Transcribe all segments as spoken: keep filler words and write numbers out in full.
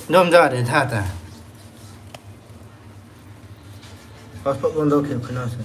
Dom ja de tha ta. Hotspot bondo khe khna se.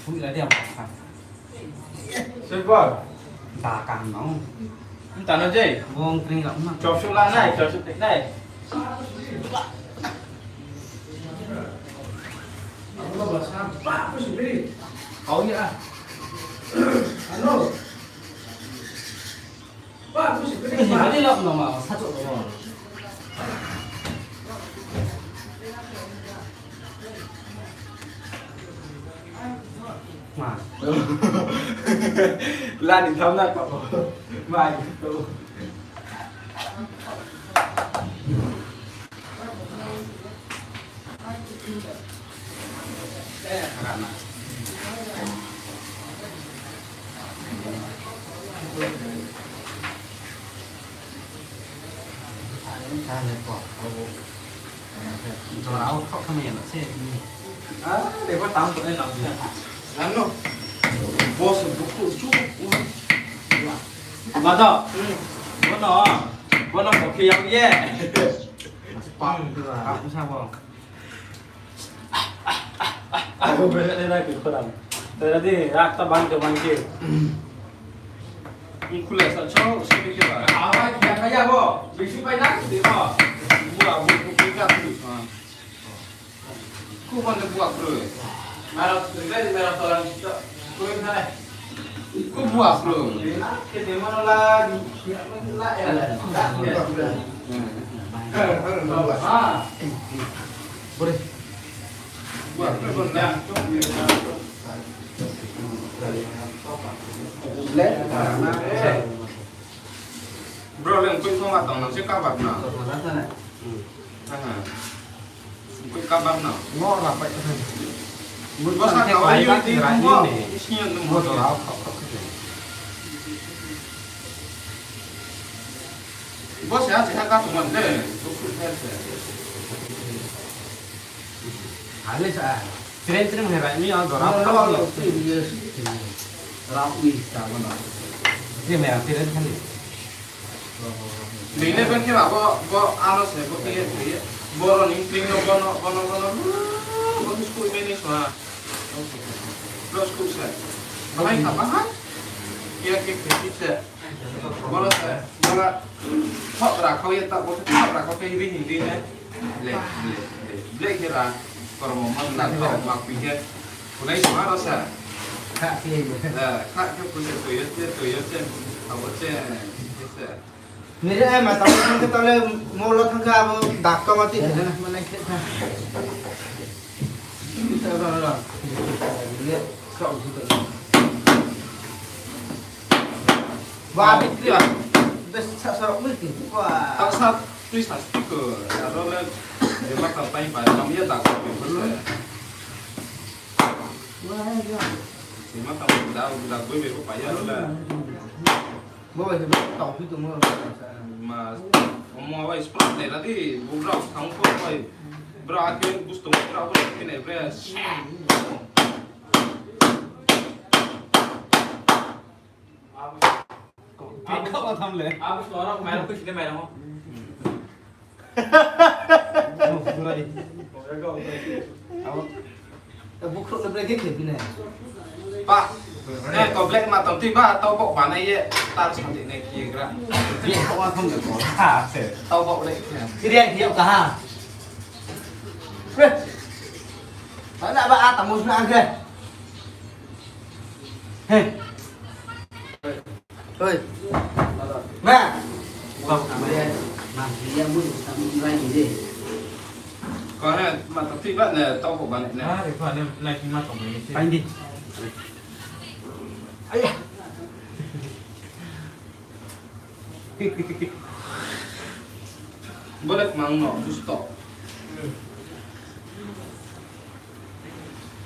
Hui la dia ma sa. Sir Paul. Ba kang no. Nta no je. Bong kring rao ma. Chop su la nai, chop su tik nai. Kau ya. Ano. Ini lap nama satu nama. Ma. Lani tham na ko. Ma itu. Jora wo khaoh khe mai ya na se. Ah, lebo tang to nai lam ya. Ano. Boss buku chu. Mado. Hmm. Bono. Bono kopi yang ye. Pak. Pak sa bo. Aku bela ni rai ke kurang. Tadi rak ta bang ke bang ke. Ini kula sa chau, sa ke ba. Apa dia kaya bo? Bisi pai nak dia bo. Buah, buah, buah, buah, buah. Ku mana buah bro? Merah, merah, merah talang kita. Kau ini mana? Ku buah bro. Kita mana lagi? Ah. Boleh. Bro, leng koi thong atong nang se kabar na. Aha. Koi kabar na. Ngor na pai. Bo sa ka ayo di mo. Isi yang mo. Bo se a se ka tu man de. Ale sa. Tren tren hai bai mi ang dora. Rao ni ta bo na. Ni me ang tren thani. Ni ne ben khe ba bo, bo aro se bo khe ye. Bo ro ni tren no bo no, bo no, bo no. Bo ni skui me ni sa. Bo skui se. Bahai ka bahai. Khe khe khe se. Bono se, bono thok ra khau ye ta, bo thok ra khau khe ri hing ri ne. Ble, ble, ble, ble khe ra. Kormo man na thok ma phi khe. Kunai sma ro se. Kha khe. Eh, kha khe phu se tui yo se, tui yo se. Abo se, se. Nire ai ma tamo thang khe tale molo thang khe abo dak to ma ti khe na, mane khe kha. Wa, bikri. Bes sa sarok mui ti. Wa. Tang sa, tui sa stick ko. Aro le, de ma tang pai ba, nam ye dak ko. Sima tang da, da boi bebo paya la. Bo bai se bo tau phi tongmo. Ma, omo bai spot ne la di, bu brao thang ko bai. Brao ake bus tong brao bai kene bre. Kau ma tham le. Abo to ora mairang ko sini mairang. Oh, burai. Abo. Bukhrouh le black khe khe bini. Pa. Eh, to black ma tong ti ba, tau bok banai ye, tar sandi ne khe gra. Black kau ma tham le ko. Ha, se. Tau bok le khe. Kiri ai khe ka ha. Hei. Mana ba a tamu sna khe. Hei. Oi. Ma. Tau ka ma. Ma, dia mu, tam lai ni de. Ko ne, ma, tapi ba ne, tau ko ba ne. Ah, ko ne, lai ki ma tong ni. Pai di. Aya. Boleh mang no, dusto.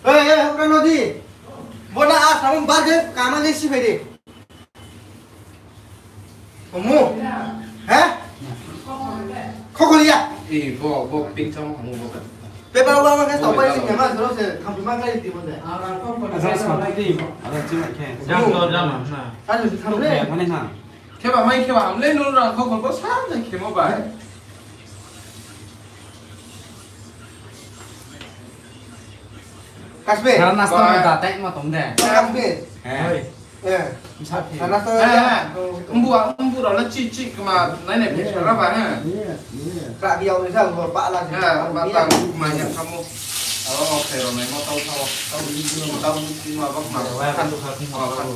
Hei, hei, hukra nodi. Bona a samun bar ke kamani si phai di. Omo. He? Khokol ya. Eh, bo, bo pink chamo omo bo. Paper wa ma ke tau pai sing ma soro se tham ma kai di mo de. Ada sa di. Ada cuma ke. Jam to jam na. Ada tham le. Mana na? Kheba mai kheba ham le nung rang khokol bo sa na khemo bai. Kasbe. Sara nasta ma da tai ma tong de. Kasbe. Hei. Eh. Msa phi. Sara nasta. Mbu a, mbu rao le chi chi kma nai nai phi sara ba ha. Ka di yau ni sa bo ba la. Ha, ba ta ma ya samo. Aro no phai rao nai mo tau tau. Tau ni tau ni ma ba ma. Kan tu kha kung ma ba.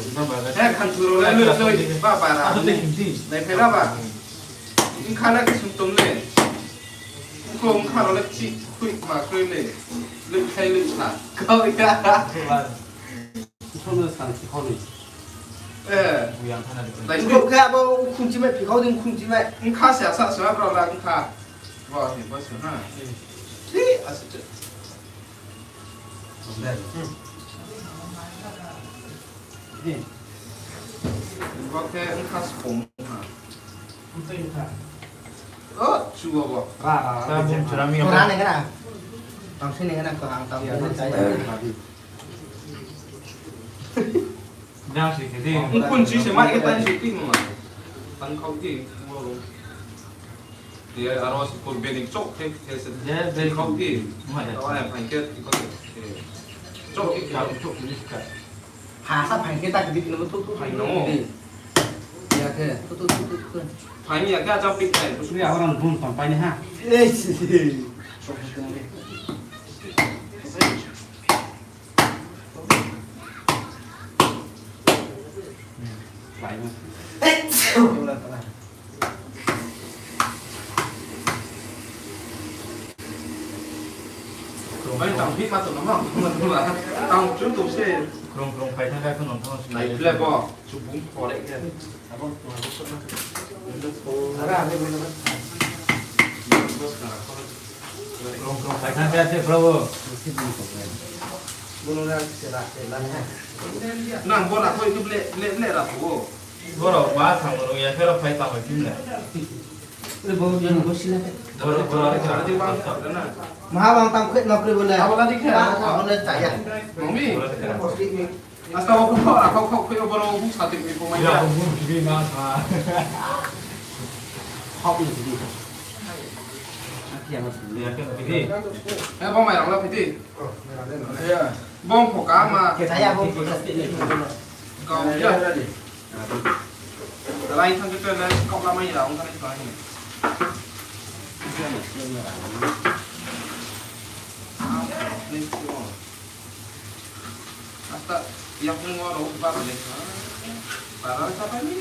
He kan tu rao le le le ba ba ra. Nai phai ra ba. Bkha le khe sung tong le. Bkha bkha rao le chi khui ma khui le. Lui khai lui sa. Kau ya. Bkha no sa si kau ni. Eh. Lai bkha khe abo khunchi mai, phikau ding khunchi mai. Bkha se asa se ma brao la bkha. Bo ni bo se ha. Thi asa che. Bo khe bkha spong ha. O, chu bo bo. Ra, ra, ra. Sa bung chura mi. Tora ne kana. Tang sini kana ko ang tang sini. Jang si khe di. Bkha khunchi se mai khe tang si ti ma. Tang khau ti. Ye aro se pur bini chok khe khe se. Ye, bini khau ti. Ma ya. Tawa ya phai khe ti khau ti. Chok khe khe. Chok khe khe. Phasa phai khe ta khe di khe no tu tu phai no. Ya khe tu tu tu tu. Phai ni ya khe a chok pi phai. Ni a orang bun tong pai ni ha. Eh, si, si. Chok khe khe. Bai tang phi ma tong no ma, ma tong la. Tang chu tu se. Krong krong phai thang kha khno thang. Nai ble bo, chu bung pore khe. Krong krong phai thang kha se bro. Nang bo na khoi tu ble ble ble ra tu. Boro ba thang ro ya khe ro phai tang bai phim le. Boro boro. Maha bang tang khoi no kri bole. Abo na di khe. Abo na chaya. Mami. Asta bo khok ra khok khok khoi boro bu sa tik ni ko mai ya. Ya bu bi ma sa. Khok ni di. Aki ya ma di. Ya ke di. Eh, bo mai rang la phi di. Ya. Bo pho ka ma. Chaya bo pho ka sti ni. Kau ya. Lai thang khe to lai kau la mai ya, ong thang khe to lai. Asta yang ong ro ba le. Para sa pa ni.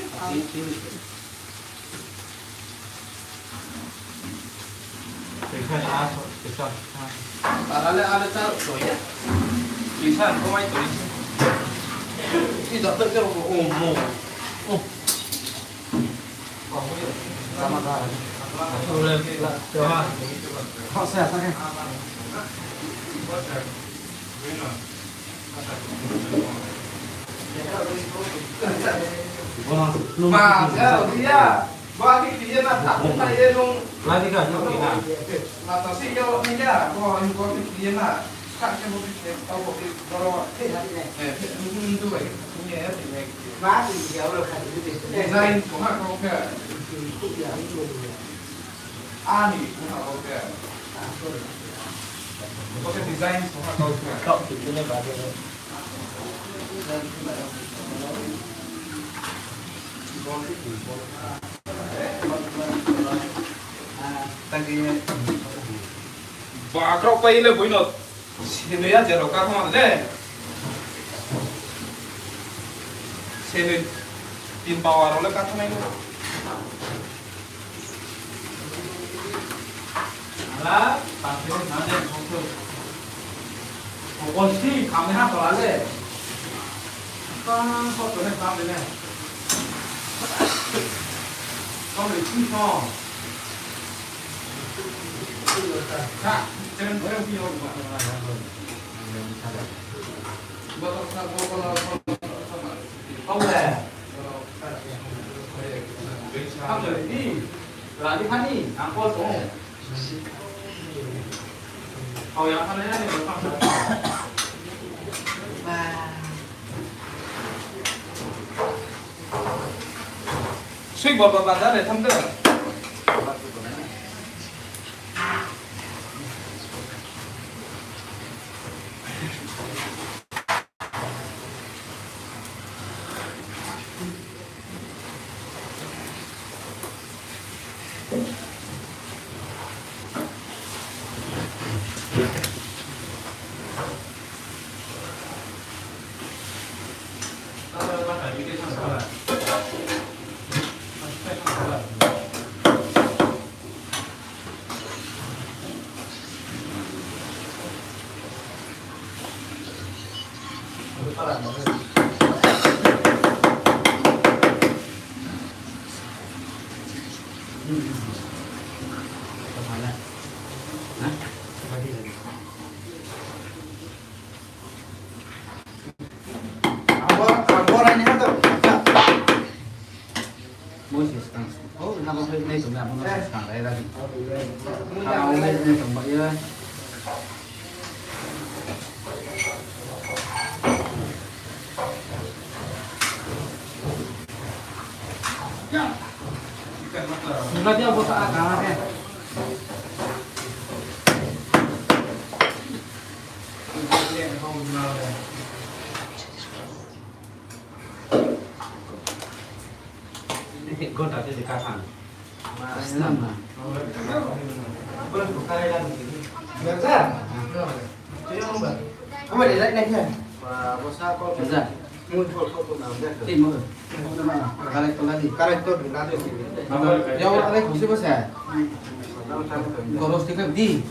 Para le ale ta to ya. Bisa ko mai to. Ti da ta ko o mo. Ba, ya, ya. Ba, ni kiri na, tak, tak, ye, nung. Lagi ka, nung kiri na. Mata si yo ni ya, bo ni bo ni kiri na. Kha khe bo ni khe, tau bo ni boro. Eh, nung tu bai. Ni ya, ni ya. Design ko ha ko khe. Ani ko ha ko khe. Ko khe design ko ha ko khe. Kau tu ni ba de. Bakrok pai le boi no. Sini ya jero ka thang le. Sini tin power le ka thang le. Ala, tangse na de, tangse. Okonsi, kami ha tola le. Tang, ko tole, tang le. Tang le, tang le. Ha, tang le, tang le. Tang le. Tang le, ni. Lagi hani, angkol tong. Sui bol bol bazar le tham de. Abo, abo rai ni ha to. Bo se skang. O, na bo nai tong ya, bo no skang rai ra di. Skang rai nai tong ba ye. Sula dia bo ta ka ke. Gonta se ka thang. Aslam na. Abo de lai nai khe. Abo sa ko. Ti mo. Karai to ladi. Karai to ladi. Yao ale khusi bo se. Goros ti khe di.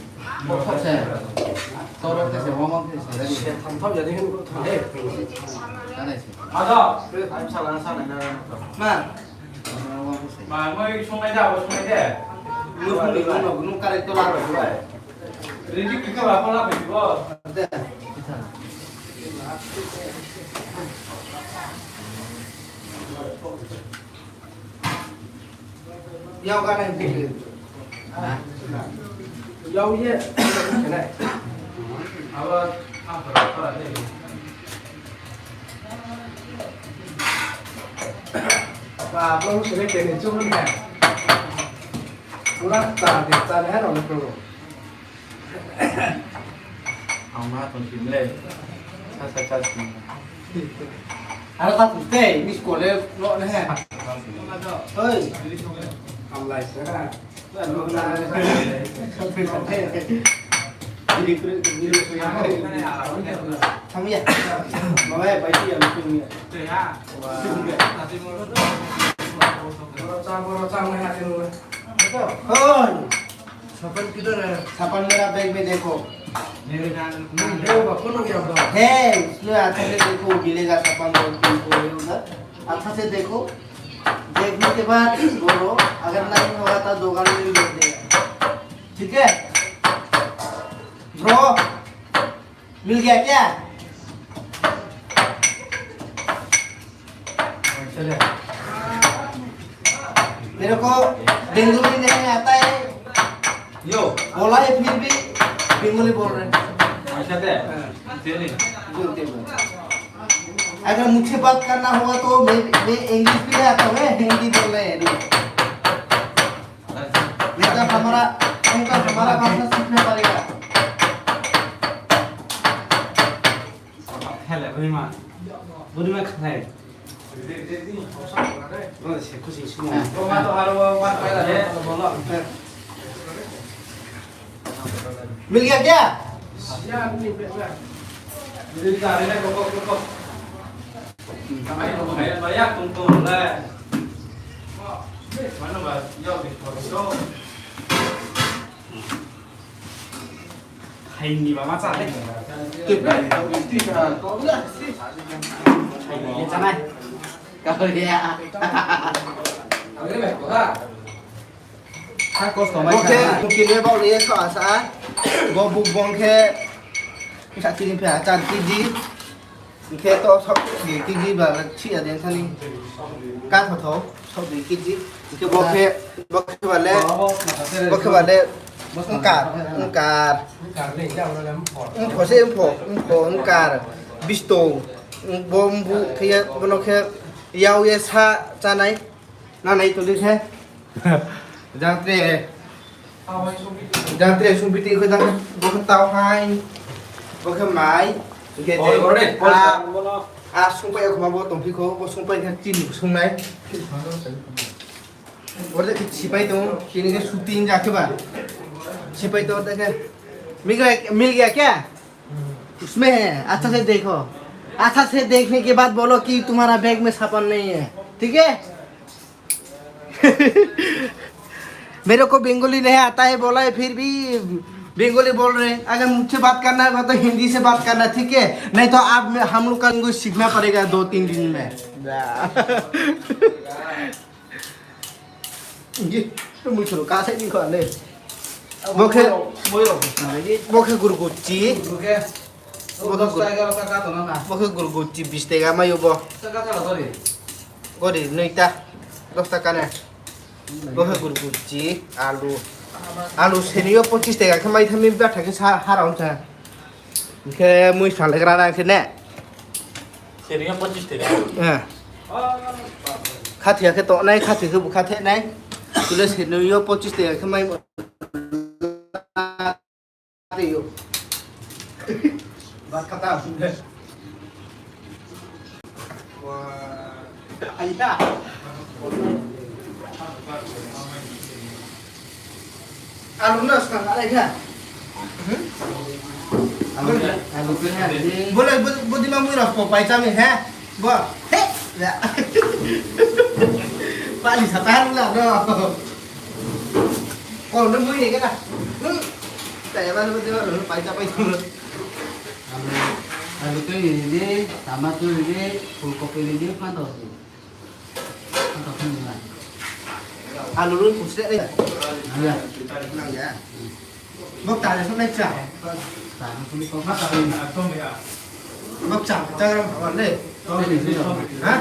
Bo thok se. Toro khe se, wamang khe se. Ladi. Se tham tham jadi kan ko tham de. Karai se. Ada. Time sa lang sa na na. Ma. Wamang khe se. Ma, mai sungai da, bo sungai de. Lu lu lu lu karai to ladi. Rinti kika ba pala ba bo. De. Yao ka nai. Yao ye. Abo apa apa ni. Ba, bo sini kene cuma ni. Pura ta de ta ni ha ro ni pro. Ang ma tong sim le. Sa sa sa sim. Aro ta tu te, miss call le lo ne he. Oi. Am lai sa. Tham ya. Mama ya, bai ti ya, lu tu ya. Oi. Sapan kidhar hai? Sapan mera bag mein dekho. Hey, usme achhe se dekho, milega sapan bol tumko, ye udhar. Achhe se dekho. Dekhne ke baad bolo, agar nahi hoga to dukan mein bhej dega. Theek hai? Bro, mil gaya kya? मेरे को बेंगोली नहीं आता है, यो। बोला है फिर भी बेंगोली बोल रहे हैं। अच्छा थे। हाँ। बोलते बोलते। अगर मुझसे बात करना होगा तो मैं, मैं इंग्लिश भी नहीं आता हूँ, मैं हिंदी बोल रहे हैं। नहीं तो हमारा, उनका हमारा भाषा सीखना पड़ेगा। Hele, budi ma. Budi ma khanai. Budi se khusi sumo. मिल गया क्या? Hai ni ba ma cha le. Hai ni chanai. Ka ya. Bo khe, bo khe le bau le sa sa. Bo buk bong khe, sa chini phe char kg. Hing khe to sab dui kg ba si ya den thani. Ka tho tho, sab dui kg. Hing khe bo khe, bo khe ba le, bo khe ba le, ongkar, ongkar. Ongpho se ongpho, ongpho, ongkar. Bisto, bo mbu khe ye, bono khe, yau ye sa chanai. Nanai tong di khe. Jang tre. Jang tre sung biti khe jang bo khe tau hai. Bo khe mai. Hing khe je a, a sungpai ya khoma bo tongphi kho, bo sungpai khe chini sungnai. Bo de sipai tong, chini khe shooting ja khe ba. Sipai tong de khe. मिल गया, मिल गया क्या? उसमें है, अच्छा से देखो। अच्छा से देखने के बाद बोलो कि तुम्हारा बैग में सामान नहीं है, ठीक है? मेरे को बंगाली नहीं आता है बोला है, फिर भी बंगाली बोल रहे हैं। अगर मुझसे बात करना है तो हिंदी से बात करना, ठीक है? नहीं तो आप, हम लोग का लैंग्वेज सीखना पड़ेगा दो तीन दिन में। Ye, mui suru ka sai ni kho le. Bo khe, bo khe gurguchi. Bo khe gurguchi bis tega mai o bo. Gori noi ta, dos taka ne. Bo khe gurguchi, alu. Alu seni yo pochis tega khe mai thami batha khe sa hara ong sa. Hing khe mui salegra na khe ne. Seni yo pochis tega. Eh. Khathi ya khe tongnai, khathi khe bu khathe nai. Tule seni yo pochis tega khe mai. Yo. Bat kata. Aita. Alu na skang alai kha. Hmm? Alu, alu kena di. Boleh, bo, bo di mamui ras po pai chami, he? Bo, he? Ya. Pali satahan lah, no. Kau ni mui ni kena. Hmm. Taya mana bo di mamui pai chami. Alu, alu tu ini di, tomato ini di, full kopi ini di, phanto di. Alu run kusre eh. Nang ya. Nang ya. Bok tare sung nai cha. Tare sung ni kok ma tare. Bok cha cha ram ha le. Tui ni sung. Ha?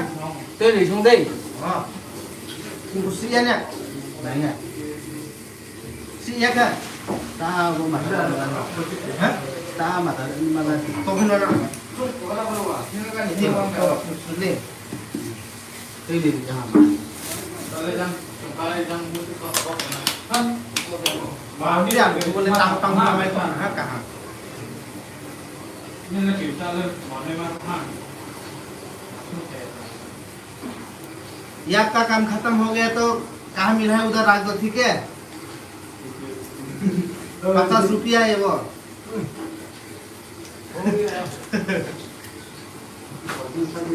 Tui ni sung dei. Ha. Kusre ya ne. Nang ya. Si ya kha. Ta bo ma ta. Ha? Ta ma ta ni ma ta. To hin na. Ni. Tui ni ha ma. Ba ni ya ko le tang tang ma mai ko ha ka ha. Ni na ki ta le ma ne ma ha. या आपका काम खत्म हो गया तो कहाँ मिला है उधर रख दो, ठीक है? पचास रुपया है वो।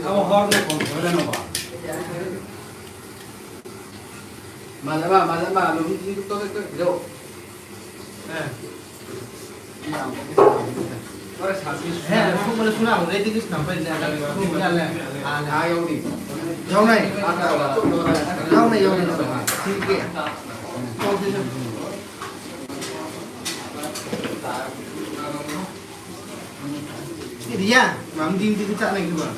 अब हर में कौन खरीदे ना बा? Malama, malama, lo ni to to lo. Eh. He, sung bole suna, ready kis na pai na, sung bole ale, ale. Yau nai. Yau nai, yau nai. Thik he. Ria, mam ding ding cha nai khe ba.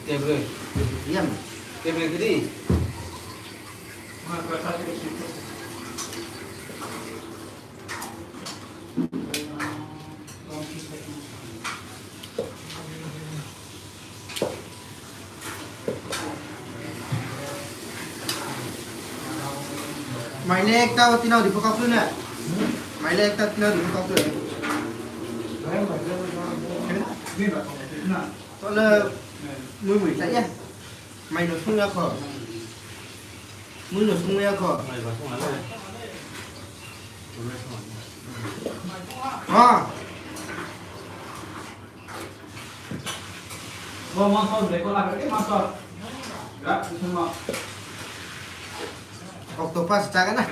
Table. Yam. Table kiri. Mai le ekta o tinao di pho kau kri na. Mai le ekta tinao di pho kau kri. Tole mui mui cha ya. Mai no sung ya kho. Mui no sung ya kho. Ha. Bo montor de ko la ke montor. Ga, sung ma. Octopus chaga na.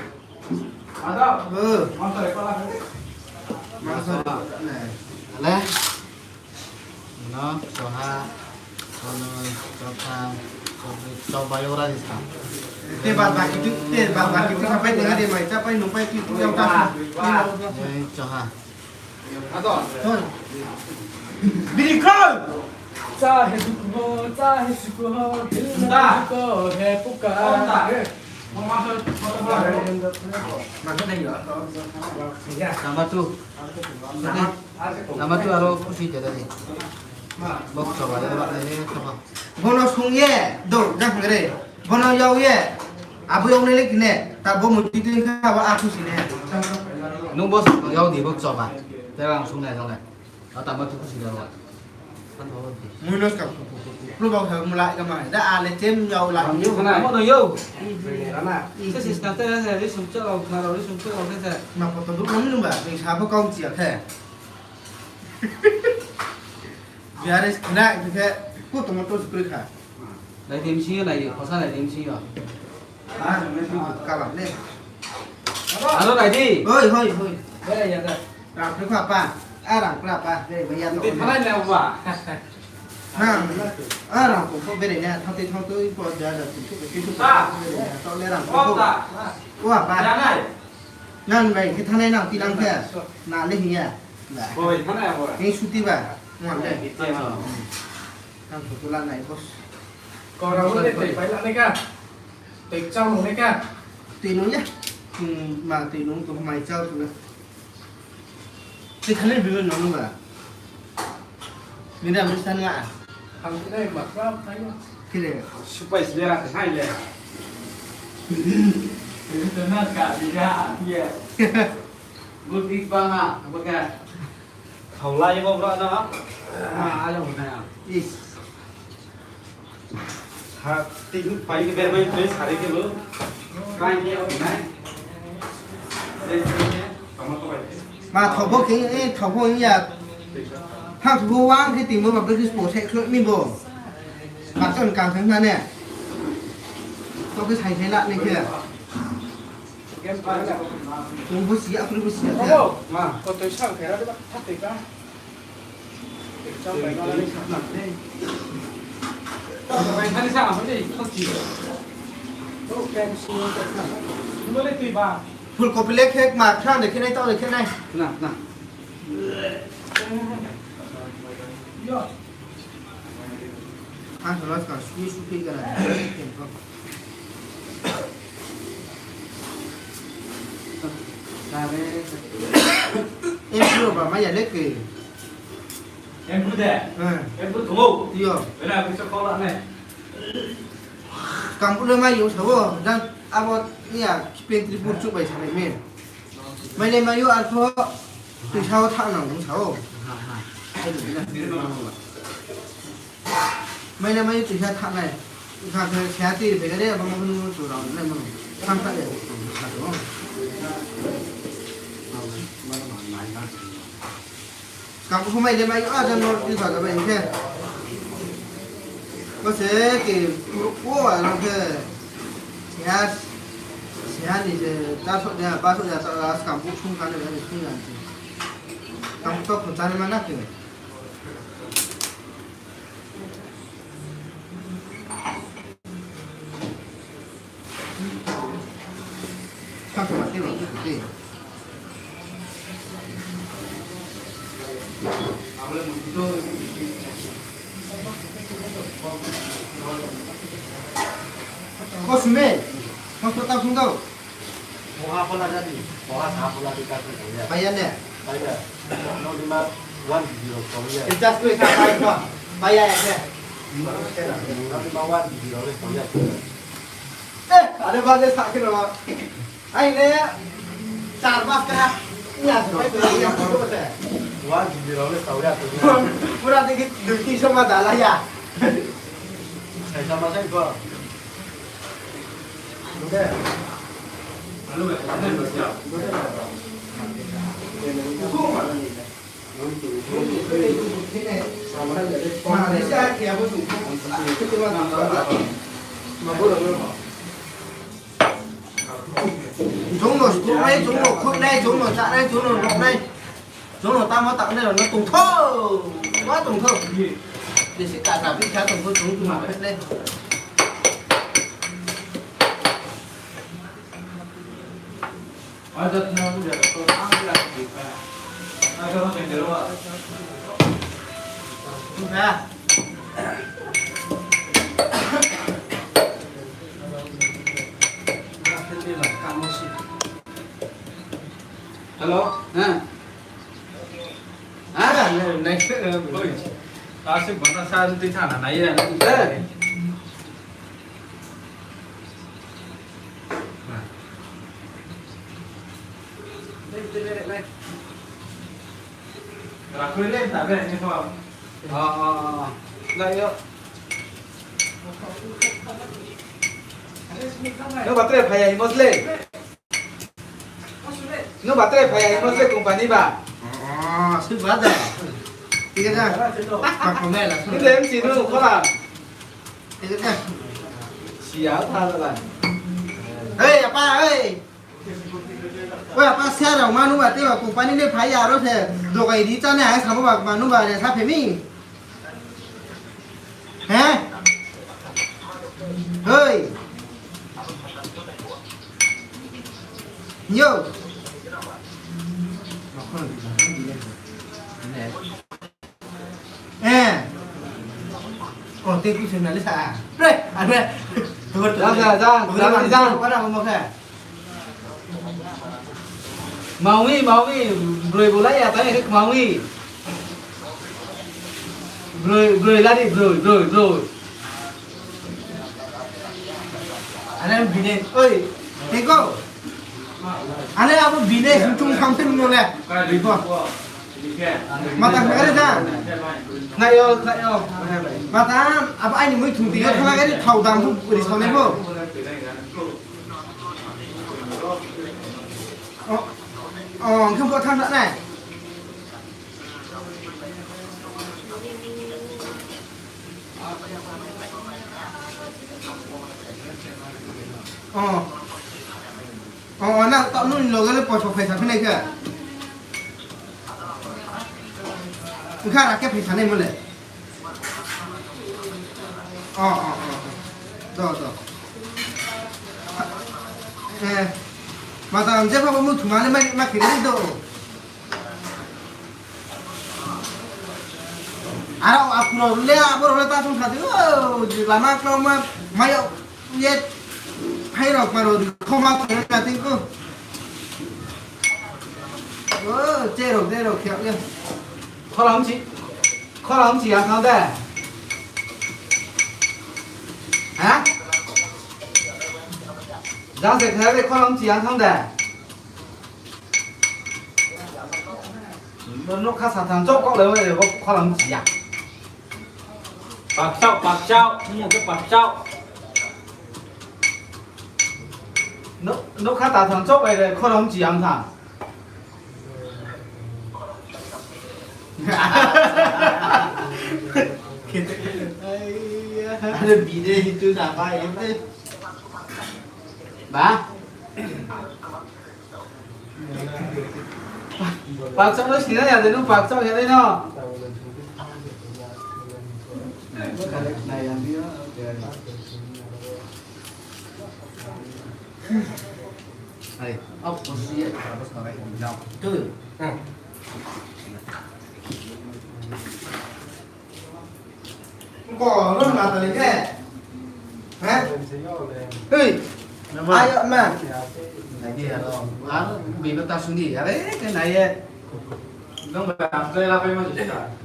Ada. Eh. Montor de ko la ke. Montor. Ne. Ale. No, soha, sono, sotham, sobroi, soba yo ra di sa. Te bad baki tu, te bad baki tu sampai tengah dia mai, sampai numpai tu, tu yang ta. Eh, soha. Bini kau. Cha he sukho, cha he sukho, hilna ko he puka. Nama tu. Nama tu aro khusi jada ni. Bok choba ya ba ni thapa. Bono sung ye, do, jak ngre. Bono yau ye. Abo yau ne le kine. Ta bo muti tin kha ba a khusi ne. Nung bo yau di bok choba. Te ang sung nai jong le. Ata ma tu khusi da ba. Mui no ska. Plu bau sa mulai ka mai. Da ale chem yau la. Amo no yau. Ih. Ih. Sa sis ka te sa ri sum chau, khna ri sum chau, sa. Ma photo du nung ba. Ni sa bo kau chia the. Biaris khna ke ko tomato sukri kha. Nai tim si yo, nai di, khosa nai tim si yo. Ha? Kalam le. Aro nai di. Hoi, hoi, hoi. Bere ya da. Rang kri kha pa. A rang kra pa. Bere ya da. Ti phalai na ba. Ha. A rang ko bere na, thang ti thang tu po ja ja tu tu tu. Ta. Bere ya, to le rang ko. Ta. Wa pa. Ya nai. Nang bai khe thanai nang ti nang khe. Na le hiya. Hoi, thanai abo. Ni suti ba. Nang le. Ti ma. Ang photo la nai, boss. Kau rao le tei pai la nai ka. Tei chau nung nai ka. Tei nung ya. Hmm, ma tei nung tong mai chau tu na. Tei kha le bini nung ba. Bini am san la. Ang tei nai ma kra thai ya. Kile. Supai sile ra thai le. Itu na ka bini ya. Good big bang ah, apa ka? Khaulai bo bro no. Ah, ayo na. Is. Ha, tin pai ke ber mai, pai sari ke bo. Kai ke au nai. Ma thobo ke, eh, thobo ya. Ha, thobo wang ke tin bo ba bri spo se khloi mi bo. Ma ton kang thang na ne. To ke sai sai la ne ke. Tung bo si, apri bo si. Ma, ko toi sang khe ra de ba, thak toi ka. Full copy le khe ma kha de khe nai, tao de khe nai. Na, na. Yo. Ang salo ska sui sui khe gara. Empu ba maya le ke. Empu de? Hmm. Empu tumo? Iyo. Bena bisa kau lah ne. Kampu le mayo sabo, dan abo niya kipen tripur chuk bai sanai me. Mai le mayo arpho, tuisa o thak nang sao. Ha, ha. Mai le mayo tuisa thak nai. Kha khe sia ti bai le, abo mo nu tu rao nai mo. Thang thak le. Kang khu mai le mai, a, jan no ti sa da bai khe. Bo se ke, o, a, no khe. Siha, siha ni se, ta so ja, ba so ja, ta, a, skang bu sung ka ne, ba ni sung ja ni. Kang to ko ta ne ma na ke. Ko sung ne? Ko sung ta sung dou. Poha pola jadi, poha sa pola di ka sung ya. Paya ne? Paya. No di ma one zero ko ya. Just ko sa paya ko. Paya ya ne? No di ma one zero le ko ya. Eh, ada ba de sa ke no. Ai ne, char mas kena. Iya, sampai tu, iya, tu, tu, tu. Wah, di rau le tau ya tu. Pura dikit, dua tiga sama dah lah ya. Saya sama saya gua. Udah. Lalu ya, udah, udah. Chung no sukhuh nai, chung no khuh nai, chung no chá nai, chung no rao nai, chung no tamo tang nai rao no tongthou, ma tongthou. Bisi kasa bikha tongthou, chung chung ma khuh nai. Hello? Ha? Ha? Oi. Asik bana sa tui thana nai ya. Eh. Rakhui le, tabe ni ko. Ah, ah, ah. Lai yo. No batre phai ya, himos le. No batre phai ya, himos le company ba. Oh, sui ba da. Thik ache. Pak pamela. Ni le mchi no, kola. Thik ache. Siya tha la. Hei, apa, hei. Oi, apa, share rao ma nuba, tei ba company ni phai ya aro se, dogai di chánai, ang samo ba, ma nuba, re sa phe mi. He? Hoi. Yo. Eh. Oh, tei kusun na le sa. Pre, anu. Jang, jang, jang, jang, jang. Mana ngomong khe? Maui, maui, broi bo lai ya, tang khe maui. Broi, broi lari, broi, broi, broi. Ane bine, oi, tengko. Ane abo bine, sung chung sang sen mo le. Tengko. Mata khna kare ja. Khna yo, khna yo. Mata, abo aini mui thung tei yo khna kare thau dam phu ri sao nai pho. Oh, oh, ang khe bo thang nai. Oh. Oh, oh, na, tao nung ni loge le poisa phaisa phinai khe. Engkha ra khe phaisa nai mo le. Oh, oh, oh, oh. Do, do. Eh, mata ang je pha bo mung thuma le ma, ma khe nai do. Aro aphuru le, abo rao le ta sung sa di, o, lama kloma, mayo, ye, hai rao paro, khoma khoma na ting ko. O, che rao, che rao, khe ye. Khola hmchi, khola hmchi yang thang de. Ha? Jang se khe de khola hmchi yang thang de. Nokha sathang chouh kaoh le, bo khola hmchi ya. Pakchao, pakchao, ni ya khe pakchao. Nokha tathang chouh bai le khola hmchi ya tha. Are bide hitu sa bai, ba? Pakchao no sina ya de no, pakchao ya de no. Hai, au, posisi ye, harus pakai, jauh. Tu. Hmm. Ko, lo na tadi ke? Hah? Hei. Nama? Ayo, ma. Lagi ya, lo. Anu, bini ta suni, are, ke nai ye. Dong ba, play la pai ma sih ka.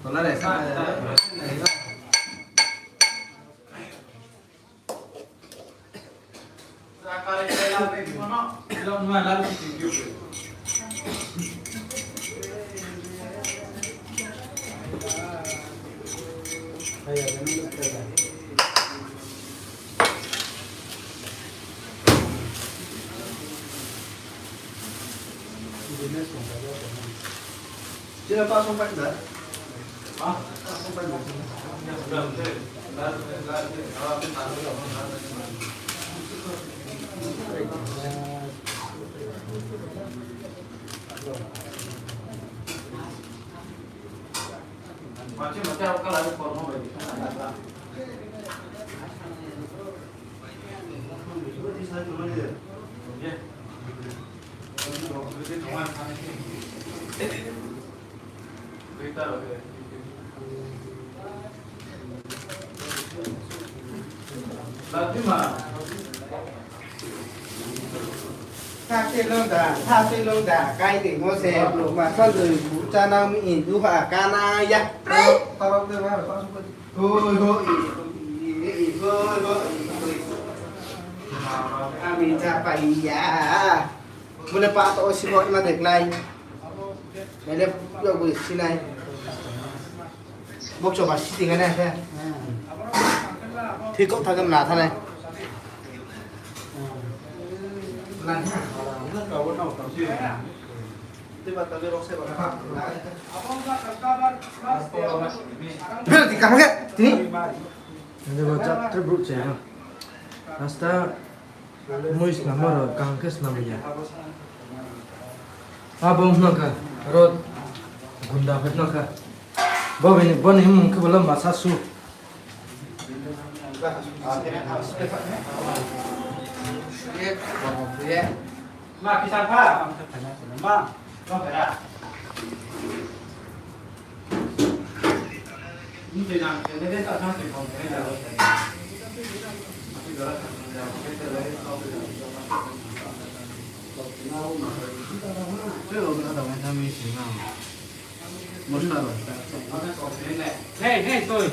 Tola re, sa. Sila pa song pa da. Ah, pa song pa da. Sa se long da, sa se long da, kai de mo se, lo ma sa lo bu cha nang mi in du ha ka na ya. Hoi, hoi, hoi, hoi, hoi. Ami ja pai ya. Bole pa to si bo ma de klai. Bole yo bo si nai. Bok choba si ting nai khe. Thik kok thagam na thanai. Lan. Bel di kaham khe, tini. Ini baca tribut saya. Rasta muis nama ro kaham khe nama ya. Abo nangka, rot gunda phet nangka. Bo bini, bo ni mung khe bala masa su. Ma kisa pha, ma kisa pha na ma. Hey, hey, toi.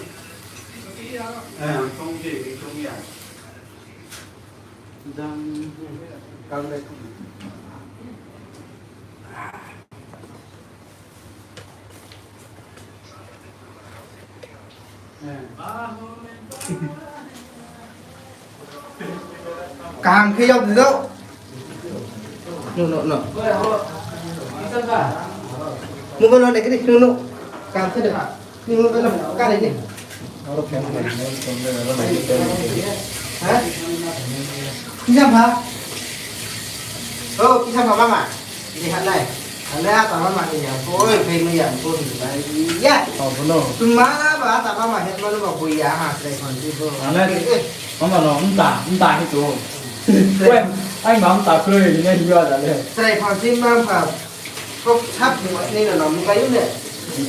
Kaham khe yag di do. No, no, no. Mobile no nai khe di, no, no. Kaham khe di. Ni mobile no kare ni. Ha? Kisa pha? Oh, kisa pha mama. Ini halai. Halai apa mama ini ya? Oi, kau ini ya, kau ini ya. Oh, benar. Cuma apa, apa mama, head mana mama, kau ya, ha, saya konti tu. Halai. Eh, eh. Mama no, entah, entah itu. Weh, ai mam ta khe, ini juga ada le. Saya konti mama. Kok sap ni wa ni no nam kai ne.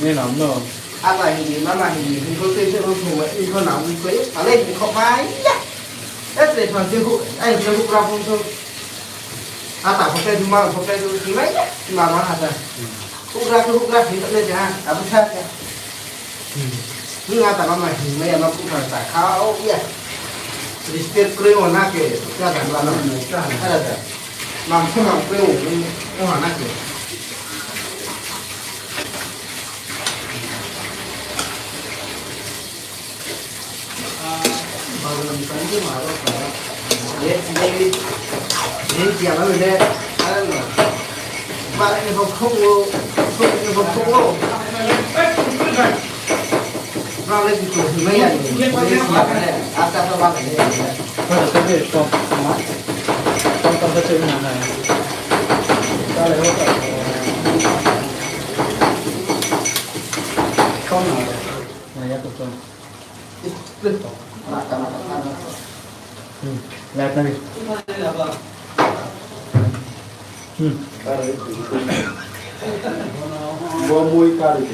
Ni nam no. Aba hi ni, mama hi ni, hi ko te se ro ko wa ni ko nam ko ye. Ale ni ko pai ya. E tre phan se hu, ai se hu ra phung so. Ata ko te ma ko te ni mai ya. Ma ma ata. Hu ra ko hu ra hi ne ja. Abu sa ya. Nung ata mama hing mai ya ma phu thang ta kha o ya. Respect kroi o na ke, ya ta ma na. Ada da. Mam phu mam kroi o, o ha na ke. Light nai. Hmm. Bo mui kari.